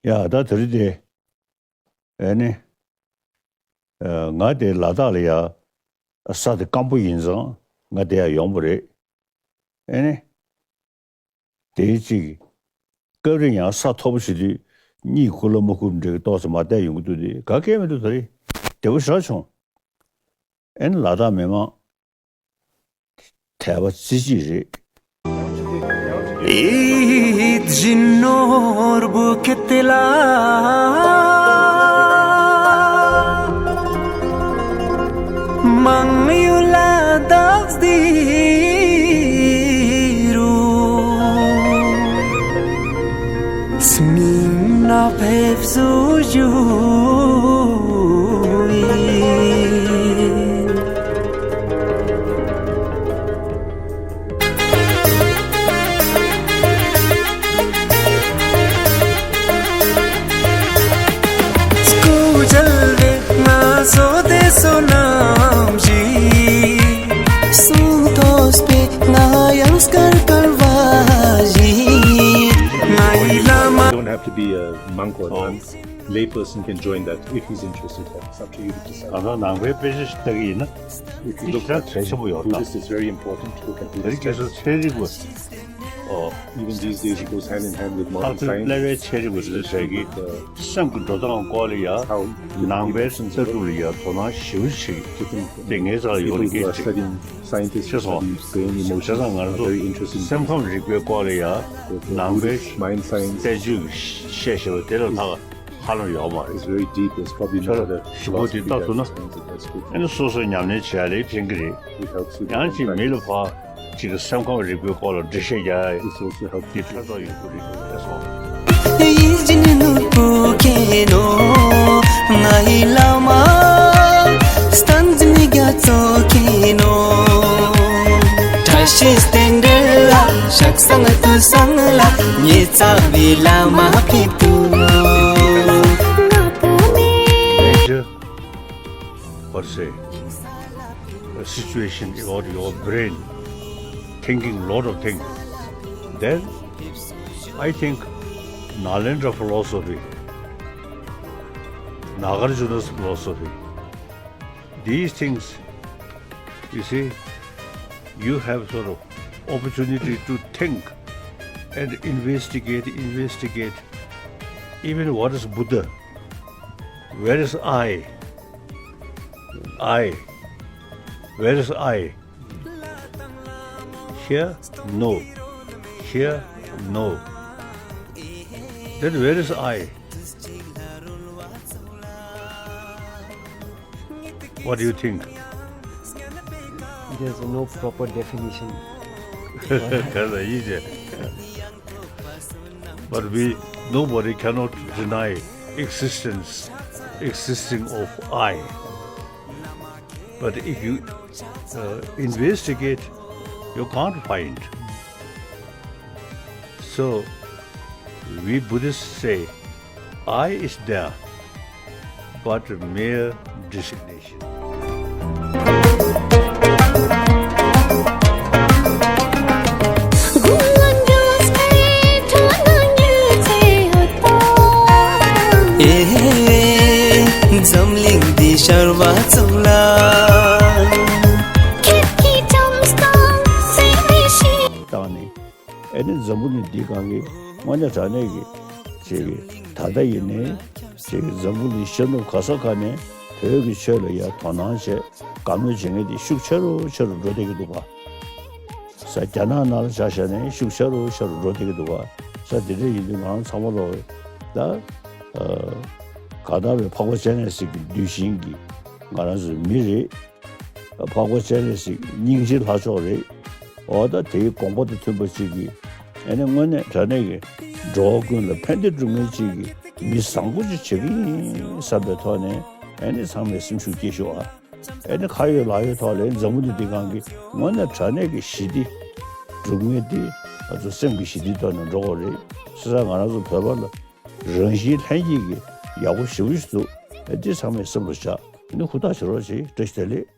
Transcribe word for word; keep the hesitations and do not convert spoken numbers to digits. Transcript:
ཡ་ད་དེ་རིང་དེ། ཨེ་ནི། ཨ། ང་དེ་ལ་དྭགས་ལ་ཡ། ས་དེ་སྐམ་པོ་ཡིན་ཙང་ང་དེ་ཡ་ཡོང་པ་རེད། ཨེ་ནི། དེའི་གཅིག་སྐབས་རེ་ཡང་ས་མཐོ་པོ་ཞིག་དུས་གཉིད་ཁུག་ལ་མ་ཁུག་འདྲ་གི་ཏོག་ཙམ་མ་བསྡད་ཡོང་གི་འདུག་དེ་ག་གེ་མི་འདུག་ད་རེད། བདེ་པོ་ཞེ་དྲག་བྱུང་། ཨེ་ནི་ལ་དྭགས་མི་མང་དད་པ་རྩེ་གཅིག་རེད། ཨེ་ཇི་ནོར་བུ་ཁེ་ཏེ་ལ། མང་ཡུལ་ལ་དྭགས་འདི་རུ། སྨིན་ན་ཕེབས་བསུ་ཞུ་ཡི། སྐུ་མཇལ་བའི་ང་བཟོ་དེ་བསོད་ནམས་ཤིག་སུ་ཐོས་པའི་ང་ཡང་སྐལ་དཀར་བ་ཞིག་ང་ཡི་བླ་མ། You don't have to be a monk or a nun. Lay person can join that if he's interested. It's up to you to decide. ད་ལྟ་ནང་པའི་དཔེ་ཆ་ཞིག་ལྟ་གི་ཡིན་ན། If you look at ཞེ་པོ་ཡོད་ད། Buddhist, it's very important to look at དེ་རིང་ཁ་སང་ཚན་རིག་པ། ཨོ། Even these days, it goes hand in hand with modern science. ལྟ་བའི་ཚན་རིག་པ་ཚོས་ཟེར་གི། སེམས་ཀྱི་འགྲོ་སྟངས་སྐོར་ལ་ཡ། ནང་པའི་ལྟ་གྲུབ་ལ་ཡ་དོ་སྣང་ཞེ་པོ་ཅིག་དེ་ངའི་རྩ་ལ་ཡོད་རེད། སྐད་ཆ་ཤེས་སོང་། བྱས་ཙང་ང་ཚོ་སེམས་ཁམས་རིག་པའི་སྐོར་ལ་ཡ་ནང་པའི་བསྟན་བཅོས་ཀྱི་བཤད་བཤད་པ་དེ་ལ་ལྷག་ཧ་ལམ་ཡོད་མ་རེད། It's very deep. There's probably no other philosophy that's as good. ཨ་ནི་སོ་སོ་ཉམས་ལེན་བྱེད་ཡ་ལས་ཕན་གི་རེད། It helps with ཡང་ཅིག་མི་ལ་ཕར་ཅིག་སེམས་ཁམས་རིག་པའི་སྐོར་ལ་འགྲེལ་བཤད་རྒྱག་ཡ། This also helps. དེ་ཕན་ཐོགས་ཡོད་གི་རེད་ཟེར་སོང་། Major, what say, a situation about your brain thinking lot of things. Then I think Nalendra philosophy, Nagarjuna's philosophy, these things, you see, you have sort of opportunity to think and investigate, investigate. Even what is Buddha? Where is I? I. Where is I? Here? No. Here? No. Then where is I? What do you think? There's no proper definition. That's easy. But we, nobody cannot deny existence, existing of I. But if you, uh, investigate, you can't find. So, we Buddhists say, I is there, but mere designation. ཨེ། འཛམ་གླིང་འདི་ཤར་བ་ཙམ་ལ། བཏང་ནས། ཨེ་ནི་འཛམ་བུ་གླིང་འདིའི་སྒང་གི་དངོས་གནས་དྲང་གནས་ཀྱི་ཅིག་གི་ད་ལྟ་ཡིན་ནའི་ཅིག་གི་འཛམ་བུ་གླིང་ཤར་ནུབ་ག་ས་ག་ནས་བོད་ཀྱི་ཆོས་ལ་ཡ་དོ་སྣང་བྱས་དགའ་མོས་བྱེད་མཁན་དེ་ཤུགས་ཆེ་རུ་ཆེ་རུ་འགྲོ་བསྡད་ཀྱི་འདུག་ག། ས་རྒྱ་ནག་ནང་ལ་ཆ་བཞག་ནས་ཤུགས་ཆེ་རུ་ཆེ་རུ་འགྲོ་བསྡད་ཀྱི་འདུག་ག། ས་དེ་འདྲ་ཡིན་དུས་ང་རང་ཚང་མ་ལོག་ད་ཨ་གང་ལྟར་བའི་འཕགས་པ་སྤྱན་རས་གཟིགས་ཀྱི་གདུལ་ཞིང་གི་ང་རང་ཚོའི་མི་རེད། འཕགས་པ་སྤྱན་རས་གཟིགས་སྙིང་རྗེའི་ལྷ་མཆོག་རེད། འོ་ད་དེའི་དགོངས་པ་དང་མཐུན་པ་ཅིག་གིས་ཨེ་ནི་དངོས་གནས་དྲང་གནས་ཀྱི་འགྲོ་བ་ཀུན་ལ་ཕན་བདེ་སྒྲུབ་མཁན་ཅིག་གི་མི་བཟང་པོ་ཅིག་བྱེད་ཀྱི་ཡིན་བསམ་པའི་ཐོག་ནས་ཨེ་ནི་ཚང་མས་སེམས་ཤུགས་སྐྱེད་ཤོག་ཨ། ཨེ་ནི་ཁ་ཡོད་ལག་ཡོད་ཐོག་ལ་འཛམ་བུ་གླིང་འདི་སྒང་གི་དངོས་གནས་དྲང་གནས་ཀྱི་ཞི་བདེ་སྒྲུབ་མཁན་འདི་ང་ཚོ་སེམས་ཀྱི་ཞི་བདེའི་ཐོག་ནས་འགྲོ་དགོས་རེད། བྱས་ཙང་ང་རང་ཚོ་བོད་པ་ལ་རང་བཞིན་ལྷན་སྐྱེས་ཀྱི་ཡག་པོ་ཞེ་པོ་ཞིག་འདུག་ཨེ་འདི་ཚང་མས་སེམས་ལ་བཞག་ཨེ་ནི་ཧུར་ཐག་བྱེད་རོགས་བྱེད། བཀྲ་ཤིས་བདེ་ལེགས།